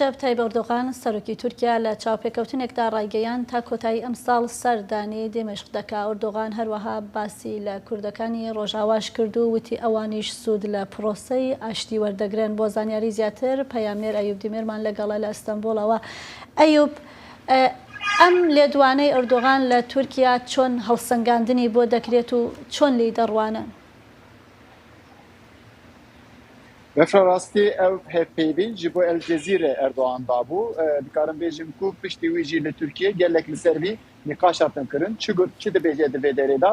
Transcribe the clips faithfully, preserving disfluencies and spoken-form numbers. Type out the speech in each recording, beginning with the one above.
ڕەجەب تەیب ئەردۆغان، سەرۆکی تورکیا، لە چاوپێکەوتنێکدا ڕایگەیاند تا کۆتایی ئەمساڵ سەردانی دیمەشق دەکا. ئەردۆغان هەروەها باسی لە کوردەکانی ڕۆژاواش کرد و وتی ئەوانیش سوود لە پرۆسەی ئاشتی وەردەگرن. بۆ زانیاری زیاتر، پەیامنێر ئەیوب دیمیرمان لەگەڵە لە ئەستەنبوڵەوە. ئەیوب، ئە، ئەم لێدوانەی ئەردۆغان لە تورکیا چۆن هەڵسەنگاندنی بۆ دەکرێت و چۆن لێی دەڕوانن؟ Befra rastî ew hevpeyvîn ji bo El Cezîre Erdogan dabû. E, dikarim bêjim ku piştî wî jî li Tirkiye gelek li ser vî nîqaş hatin kirin. Çi got, çi dibêje di vê derê de?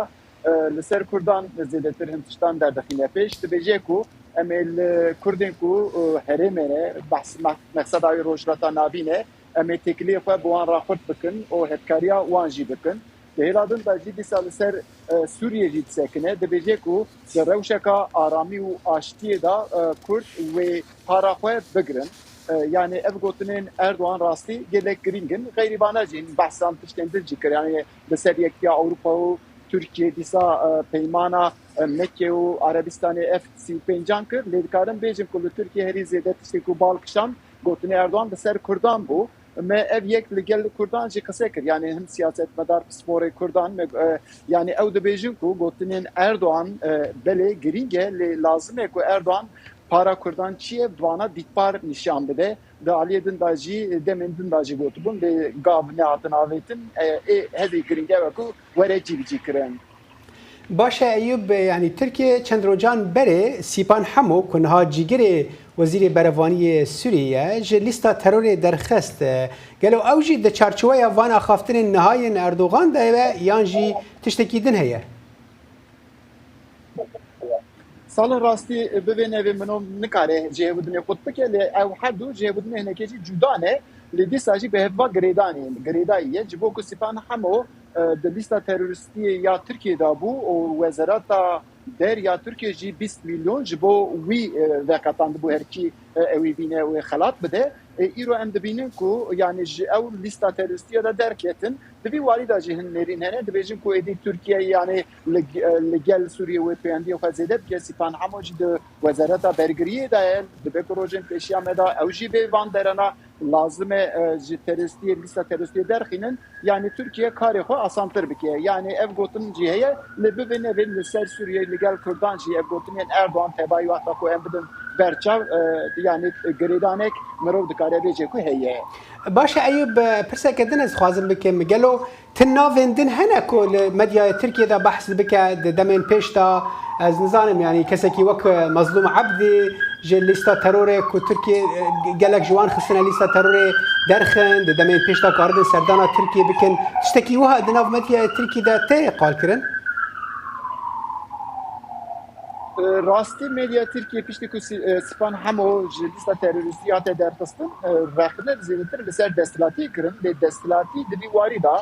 E, li ser Kurdan zêdetir hin tiştan derdixîne pêş. Dibêje ku em ê li Kurdên ku, e, herêmê ne, behs me-, meqseda wî Rojhilata Navîn e, em ê têkiliyê xwe bi wan re xurt bikin û hevkariya wan jî bikin. Di hêla din de jî dîsa li ser, e, Sûriyê jî disekine. Dibêje ku di rewşeka aramî û aştiyê de, e, Kurd wê para xwe bigirin. E, yanî ev gotinên Erdogan rastî gelek girîng in. Xeyrî vana jî behsan tiştên din jî kir. Yanî li ser Yekîtiya Ewropa û Tirkiye, dîsa, e, peymana, e, Mekke û Erebistanê F sî û pêncan kir. Lê dikarim bêjim ku li Tirkiye herî zêde tiştê ku bal kişand gotinê Erdogan li ser Kurdan bû. Me ev yek li gel Kurdan jî qise kir. Yanî him siyasetmedar, pisporê Kurdan, me, e, yanî ew dibêjin ku gotinên Erdogan, e, belê girîng e, lê lazim e ku Erdogan para Kurdan çi ye, vana dîtbar nîşan bide. Di aliyê din de jî, demên din de jî gotibûn, lê gav nehatin avêtin, e, ê hevî girîng e ku were cîbicî kirin. Baş e Eyûb, yanî Tirkiye çend rocan berê Sîpan Hemo ku niha cîgirê Wezîrê Berevaniyê Sûriyê ye, ji lîsta terorê derxist. Gelo ew jî di çarçoweya van axaftinên niha yên Erdogan de ye yan jî tiştekî din heye? Salin rastî bivê nevê mino nikare cihêbûdinê xurt bike, lê ew her du cihêbûdinê hinekê jî cuda ne, lê dîsa jî bi hevva girêdanê, girêdayî ye. Ji bo ku Sîpan Hemo, e, di lîsta terorîstiyê ya Tirkiyê de bû û Wezareta Derya Tirkiyê jî bîst milyon ji bo wî, e, veqetandibû, her kî, e, ewî bîne wê xelat bide. E, îro em dibînin ku, yanî ji ew lîsta terorîstiya de derketin. Di vî warî de jî hin nêrîn hene. Dibêjin ku êdî Tirkiye, yanî li, li gel Sûriyê wê pêwendiyê xwe zêde bike. Sîpan Hemo jî di Wezareta Bergiriyê de ye. Dibe ku rojên pêşiya me de ew jî bê van derana lazim e, e, ji terorîstiyê, lîsta terorîstiyê derxînin. Yanî Tirkiye karê xwe asantir bike. Yanî ev gotin jî heye, lê bivê nevê li ser Sûriyê li gel Kurdan jî ev gotinên Erdogan tebayî wexta ku em bidin berçav, e, yanî girêdanek mirov dikare bêje ku heye. Baş e Eyûb, pirseke din ez dixwazim bikim. Gelo ti navên din hene ku li medyaya Tirkiyê de behs dibike di demên pêş de, ez nizanim, yanî kesekî wek Mazlûm Ebdî ji lîsta terorê ku Tirkiye, e, gelek ji wan xistine lîsta terorê derxin, di demên pêş de karidin serdana Tirkiye bikin. Tiştekî wiha di nav medyaya Tirkî de tê qalkirin? E, rastî medya Tirkiye piştî ku Sî-, e, Sîpan Hemo ji lîsta terorîstî hate derxistin, e, rexne zêdetir li ser desthilatiyê kirin, lê desthilatî di vî warî de,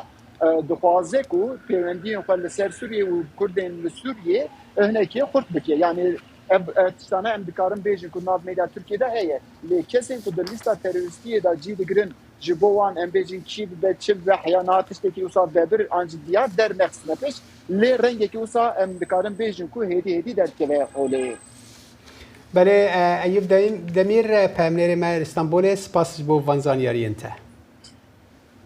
e, dixwaze ku pêwendiyên xwe li ser Sûriyê û Kurdên li Sûriyê, e, hinekê xurt bike. Yanî ev, e, tiştane em dikarin bêjin ku nav medya Tirkiyê de heye. Lê kesên ku di lîsta terorîstiyê de cî digirin, ji bo wan em bêjin kî bibe, çi bibe, heya niha tiştekî wisa vebir an jî diyar dernexistine pêş. Lê rengekî wisa em dikarin bêjin ku hêdî hêdî derdikeve holê. Belê, e, Eyûb Demîr, e, peyamnêrê me li Stenbolê, spas ji bo van zanyariyên te.